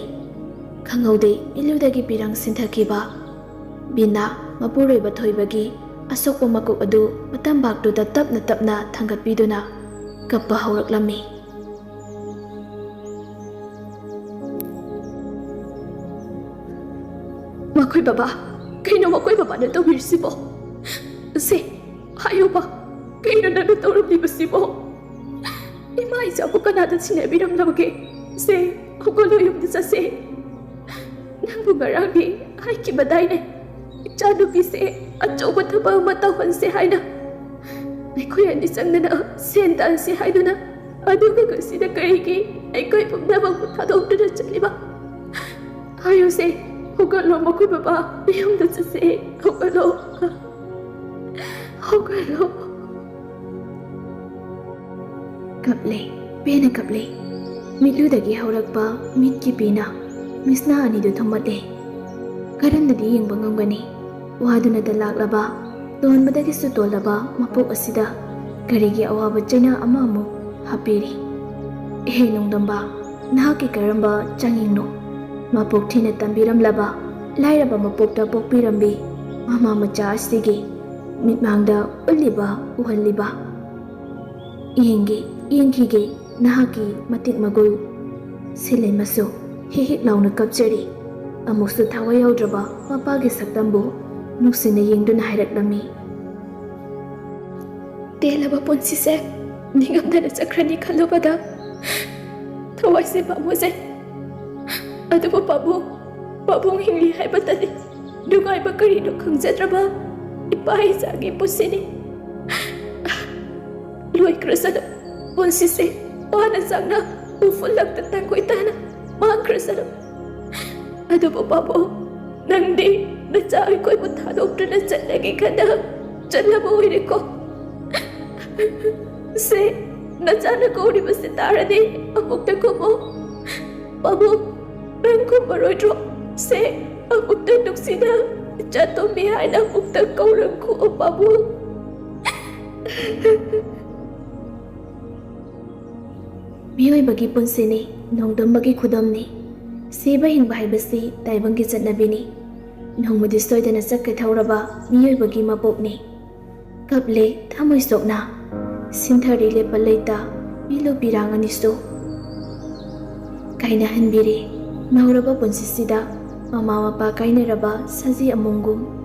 ꯈꯪꯍꯧꯗꯦ ꯃꯤꯠꯂꯨꯗꯒꯤ ꯄꯤꯔꯪ ꯁꯤꯟꯊꯈꯤꯕ꯫ ꯕꯤꯅꯥ, ꯃꯄꯨꯔꯣꯏꯕ ꯊꯣꯏꯕꯒꯤ ꯑꯁꯣꯛꯄ ꯃꯀꯣꯛ ꯑꯗꯨ ꯃꯇꯝꯕꯥꯛꯇꯨꯗ ꯇꯞꯅ ꯇꯞꯅ ꯊꯥꯡꯒꯠꯄꯤꯗꯨꯅ ꯀꯞꯄ ꯍꯧꯔꯛꯂꯝꯃꯤ꯫ "ꯃꯈꯣꯏ ꯕꯕꯥ, ꯀꯩꯅꯣ ꯃꯈꯣꯏ ꯕꯕꯥꯅ ꯇꯧꯕꯤꯔꯤꯁꯤꯕꯣ? ꯁꯦ, ꯍꯥꯏꯌꯨꯕ, ꯀꯩꯅꯣ ꯅꯪꯅ ꯇꯧꯔꯝꯂꯤꯕꯁꯤꯕꯣ? ꯏꯃꯥ ꯏꯆꯥꯕꯨ ꯀꯅꯥꯗ ꯁꯤꯟꯅꯕꯤꯔꯝꯂꯕꯒꯦ? ꯁꯦ, ꯍꯧꯒꯠꯂꯣ, ꯌꯨꯝꯗ ꯆꯠꯁꯦ꯫ ꯅꯪꯕꯨ ꯉꯔꯥꯡꯗꯤ ꯍꯥꯏꯈꯤꯕꯗꯥꯏꯅꯦ, ꯏꯆꯥꯅꯨꯄꯤꯁꯦ ꯑꯆꯧꯕ ꯊꯕꯛ ꯑꯃ ꯇꯧꯍꯟꯁꯦ ꯍꯥꯏꯅ ꯑꯩꯈꯣꯏ ꯑꯅꯤ ꯆꯪꯗꯅ ꯁꯦꯟ ꯇꯥꯟꯁꯦ ꯍꯥꯏꯗꯨꯅ, ꯑꯗꯨꯒ ꯉꯁꯤꯗ ꯀꯔꯤꯒꯤ ꯑꯩꯈꯣꯏ ꯄꯨꯝꯅꯃꯛꯄꯨ ꯊꯥꯗꯣꯛꯇꯨꯅ ꯆꯠꯂꯤꯕ? ꯍꯥꯏꯌꯨꯁꯦ, ꯍꯧꯒꯠꯂꯣ ꯃꯈꯣꯏ ꯕꯕꯥ, ꯃꯌꯨꯝꯗ ꯆꯠꯁꯦ, ꯍꯧꯒꯠꯂꯣ, ꯍꯧꯒꯠꯂꯣ꯫ ꯀꯞꯂꯦ, ꯄꯦꯟꯅ ꯀꯞꯂꯦ꯫ ꯃꯤꯠꯂꯨꯗꯒꯤ ꯍꯧꯔꯛꯄ ꯃꯤꯠꯀꯤ ꯄꯤꯅ ꯃꯤꯠꯁꯅꯥ ꯑꯅꯤꯗꯨ ꯊꯨꯝꯃꯠꯂꯦ꯫ ꯀꯔꯝꯅꯗꯤ ꯌꯦꯡꯕ ꯉꯝꯒꯅꯤ? ꯋꯥꯗꯨꯅꯇ ꯂꯥꯛꯂꯕ, ꯇꯣꯟꯕꯗꯒꯤꯁꯨ ꯇꯣꯜꯂꯕ ꯃꯄꯣꯛ ꯑꯁꯤꯗ ꯀꯔꯤꯒꯤ ꯑꯋꯥꯕ ꯆꯩꯅꯥ ꯑꯃ ꯑꯃꯨꯛ ꯍꯥꯞꯄꯤꯔꯤ? ꯑꯦꯍꯦ ꯅꯣꯡꯗꯝꯕ, ꯅꯍꯥꯛꯀꯤ ꯀꯔꯝꯕ ꯆꯥꯡꯌꯦꯡꯅꯣ? ꯃꯄꯣꯛ ꯊꯤꯅ ꯇꯝꯕꯤꯔꯝꯂꯕ, ꯂꯥꯏꯔꯕ ꯃꯄꯣꯛꯇ ꯄꯣꯛꯄꯤꯔꯝꯕꯤ ꯃꯃꯥ ꯃꯆꯥ ꯑꯁꯤꯒꯤ ꯃꯤꯠꯃꯥꯡꯗ ꯎꯠꯂꯤꯕ, ꯎꯍꯜꯂꯤꯕ? ꯌꯦꯡꯒꯦ, ꯌꯦꯡꯈꯤꯒꯦ ꯅꯍꯥꯛꯀꯤ ꯃꯇꯤꯛ ꯃꯒꯨꯜ꯫ ꯁꯤꯂꯦꯝ ꯑꯁꯨ ꯍꯤꯛ ꯍꯤꯛ ꯂꯥꯎꯅ ꯀꯞꯆꯔꯤ꯫ ꯑꯃꯨꯛꯁꯨ ꯊꯋꯥꯏ ꯌꯥꯎꯗ꯭ꯔꯕ ꯃꯄꯥꯒꯤ ꯁꯛꯇꯝꯕꯨ ꯅꯨꯡꯁꯤꯅ ꯌꯦꯡꯗꯨꯅ ꯍꯥꯏꯔꯛꯂꯝꯃꯤ꯫ ꯇꯦꯜꯂꯕ ꯄꯨꯟꯁꯤꯁꯦ ꯅꯤꯡꯉꯝꯗꯅ ꯆꯠꯈ꯭ꯔꯅꯤ ꯈꯜꯂꯨꯕꯗ ꯊꯋꯥꯏꯁꯦ ꯄꯥꯝꯃꯨꯖꯩ꯫ ꯑꯗꯨꯕꯨ ꯄꯥꯕꯨꯡ, ꯄꯥꯕꯨꯡ ꯍꯤꯡꯂꯤ ꯍꯥꯏꯕꯇꯅꯤ ꯅꯨꯡꯉꯥꯏꯕ ꯀꯔꯤꯅꯣ ꯈꯪꯖꯗ꯭ꯔꯕ ꯏꯄꯥ ꯏꯆꯥꯒꯤ ꯄꯨꯟꯁꯤꯅꯤ꯫ ꯂꯣꯏꯈ꯭ꯔꯁꯅꯨ ꯄꯨꯟꯁꯤꯁꯦ, ꯋꯥꯅ ꯆꯥꯛꯅ ꯎꯐꯨꯜ ꯂꯛꯇ ꯇꯥꯡꯒꯣꯏ ꯇꯥꯅ ꯃꯥꯡꯈ꯭ꯔꯁꯅꯨ꯫ ꯑꯗꯨꯕꯨ ꯄꯥꯕꯨꯡ, ꯅꯪꯗꯤ ꯅꯆꯥ ꯑꯩꯈꯣꯏꯕꯨ ꯊꯥꯗꯣꯛꯇꯨꯅ ꯆꯠꯂꯒꯦ ꯈꯟꯅ ꯆꯠꯂꯕ ꯑꯣꯏꯔꯦꯀꯣ꯫ ꯁꯦ, ꯅꯆꯥꯅ ꯀꯧꯔꯤꯕꯁꯤ ꯇꯥꯔꯗꯤ ꯑꯃꯨꯛꯇ ꯈꯨꯝꯃꯨ꯫ ꯄꯥꯕꯨꯡ, ꯅꯪ ꯈꯨꯝꯃꯔꯣꯏꯗ꯭ꯔꯣ? ꯁꯦ, ꯑꯃꯨꯛꯇ ꯅꯨꯡꯁꯤꯅ ꯏꯆꯥ ꯇꯣꯝꯕꯤ ꯍꯥꯏꯅ ꯑꯃꯨꯛꯇ ꯀꯧꯔꯛꯈꯣ ꯄꯥꯕꯨꯡ꯫ ꯃꯤꯑꯣꯏꯕꯒꯤ ꯄꯨꯟꯁꯤꯅꯤ, ꯅꯣꯡꯗꯝꯕꯒꯤ ꯈꯨꯗꯝꯅꯤ꯫ ꯁꯤꯕ ꯍꯤꯡꯕ ꯍꯥꯏꯕꯁꯤ ꯇꯥꯏꯕꯪꯒꯤ ꯆꯠꯅꯕꯤꯅꯤ꯫ ꯅꯣꯡꯃꯗꯤ ꯁꯣꯏꯗꯅ ꯆꯠꯀꯗꯧꯔꯕ ꯃꯤꯑꯣꯏꯕꯒꯤ ꯃꯄꯣꯛꯅꯤ꯫ ꯀꯞꯂꯦ ꯊꯃꯣꯏ ꯁꯣꯛꯅ, ꯁꯤꯟꯊꯔꯤ ꯂꯦꯞꯄ ꯂꯩꯇ ꯄꯤꯂꯨ ꯄꯤꯔꯥꯡ ꯑꯅꯤꯁꯨ꯫ ꯀꯥꯏꯅꯍꯟꯕꯤꯔꯦ ꯅꯧꯔꯕ ꯄꯨꯟꯁꯤꯁꯤꯗ ꯃꯃꯥ ꯃꯄꯥ ꯀꯥꯏꯅꯔꯕ ꯁꯖꯤ ꯑꯃꯣꯝꯒꯨꯝ꯫